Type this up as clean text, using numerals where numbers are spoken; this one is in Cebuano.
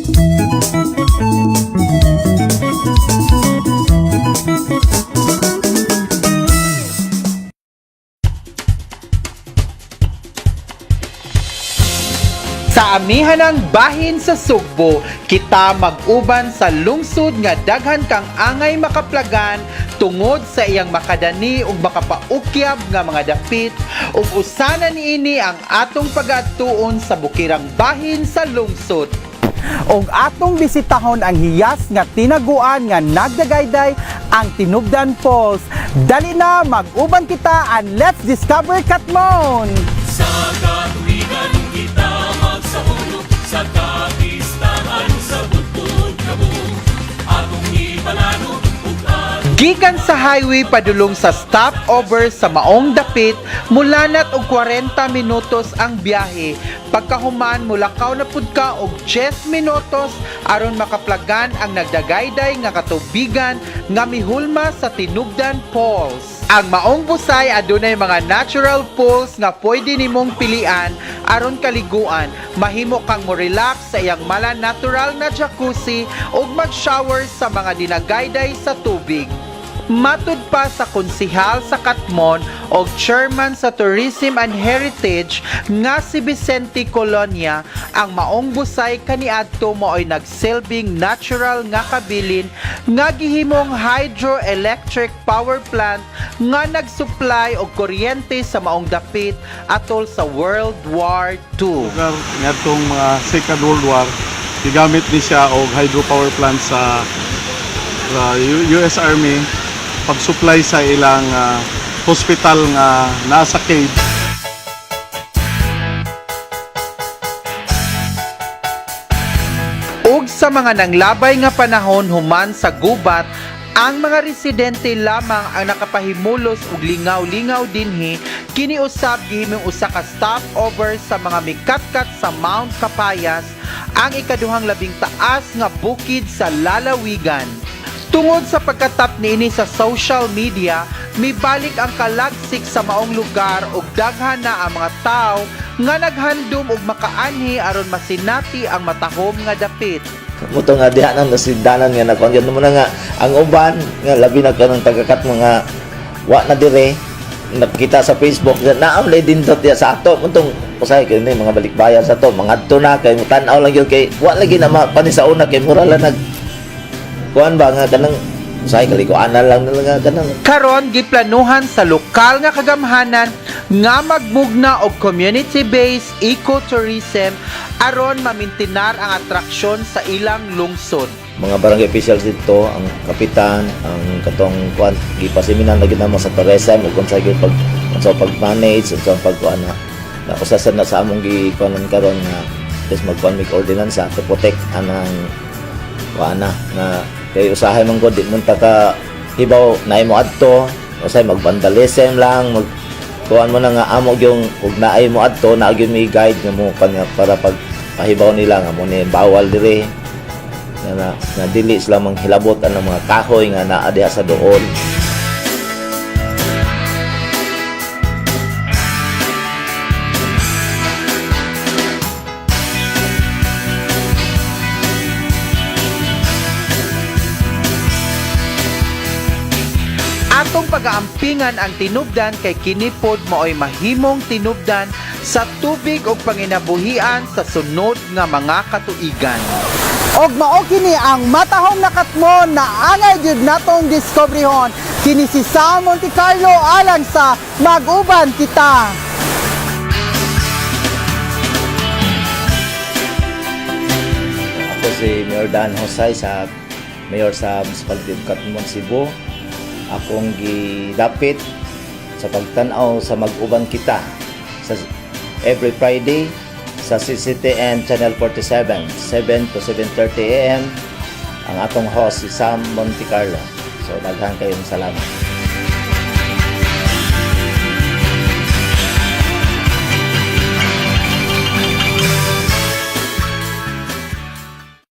Sa amihanang bahin sa Sugbo, kita mag-uban sa lungsod nga daghan kang angay makaplagan tungod sa iyang makadani ug makapaukyab nga mga dapit, ug usana niini ang atong pag-atuon sa bukirang bahin sa lungsod. Ug atong bisitahon ang hiyas nga tinaguan nga nagdagayday, ang Tinubdan Falls. Dali na, mag-uban kita and let's discover Katmon! Sa katuwigan kita magsaulo, sa kapistahan sa butbud kabo. Atong ipalano ug atong Gikan sa highway padulong sa stopover sa maong dapit, mulanat og 40 minutos ang biyahe. Pagkahuman, mulakaw na pud ka og 10 minutos aron makaplagan ang nagdagayday nga katubigan nga mihulma sa Tinubdan Falls. Ang maong busay adunay mga natural pools nga pwede nimong pilian aron kaliguan. Mahimo kang mo relax sa iyang mala natural na jacuzzi ug mag-shower sa mga dinagayday sa tubig. Matud pa sa konsihal sa Katmon og chairman sa Tourism and Heritage nga si Vicente Colonia, ang maong busay kaniadto maoy nagsilbing natural nga kabilin nga gihimong hydroelectric power plant nga nagsupply og kuryente sa maong dapit atol sa World War II. Lugar ngadtong mga Second World War, gigamit ni siya og hydropower plant sa US Army pag-supply sa ilang hospital nga naa sa cave. Ug sa mga nanglabay nga panahon human sa gubat, ang mga residente lamang ang nakapahimulos og lingaw-lingaw dinhi. Kini usab gihimong usa ka stopover sa mga mikatkat sa Mount Capayas, ang ikaduhang labing taas nga bukid sa lalawigan. Tungod sa pagkatap niini sa social media, mibalik ang kalagsik sa maong lugar ug daghan na ang mga tawo nga naghandom og makaanhi aron masinati ang matahom nga dapit. Muto nga diha nang nasindanan nga nakuan yun mo na nga ang uban nga labi na kanang tagakat mga wa na dire nakita sa Facebook nga naam lay dindot diha sa ato muntong usahay kay ni mga balikbayan sa to mangadto na kay tan-aw lang yun kay wa lagi na mapani sa una kay mura lang nag kuan ba nga kanang usahay kaliguanan lang nila nga kanang. Karon giplanuhan sa lokal nga kagamhanan nga magmugna og community-based ecotourism aron mamintinar ang atraksyon sa ilang lungsod. Mga barangay officials dito, ang kapitan, ang katong kuan, gipaseminar na gyud namo sa tourism ug unsa gyud pag unsa pag-manage, unsa pag kuan na. Na usa sad na sa among gikuanon karon nga is magkuan mig ordinansa to protect anang kuan na nga kay usahay man gud di man ta ka hibaw naay mo adto, usahay mag vandalism lang mag kuan mo na nga amo gyung ug naay mo adto na gyud may guide nga mo kuan nga para pag pahibaw nila nga mo ni bawal dire na dili sila manghilabot ang mga kahoy nga naa diha sa dool. Atong pagaampingan ang Tinubdan kay kini pod maoy mahimong tinubdan sa tubig ug panginabuhian sa sunod nga mga katuigan. Og mao kini ang matahom na Katmon na angay gyud natong diskubrihon. Kini si Sam Monte Carlo alang sa Mag-uban Kita. Ako si Mayor Dan Hosay sa Mayor sa Municipality of Katmon, Cebu. Akong gidapit sa pagtan-aw sa Mag-uban Kita sa every Friday sa CCTN Channel 47, 7 to 7:30 a.m. Ang atong host si Sam Monte Carlo. So daghan kayong salamat.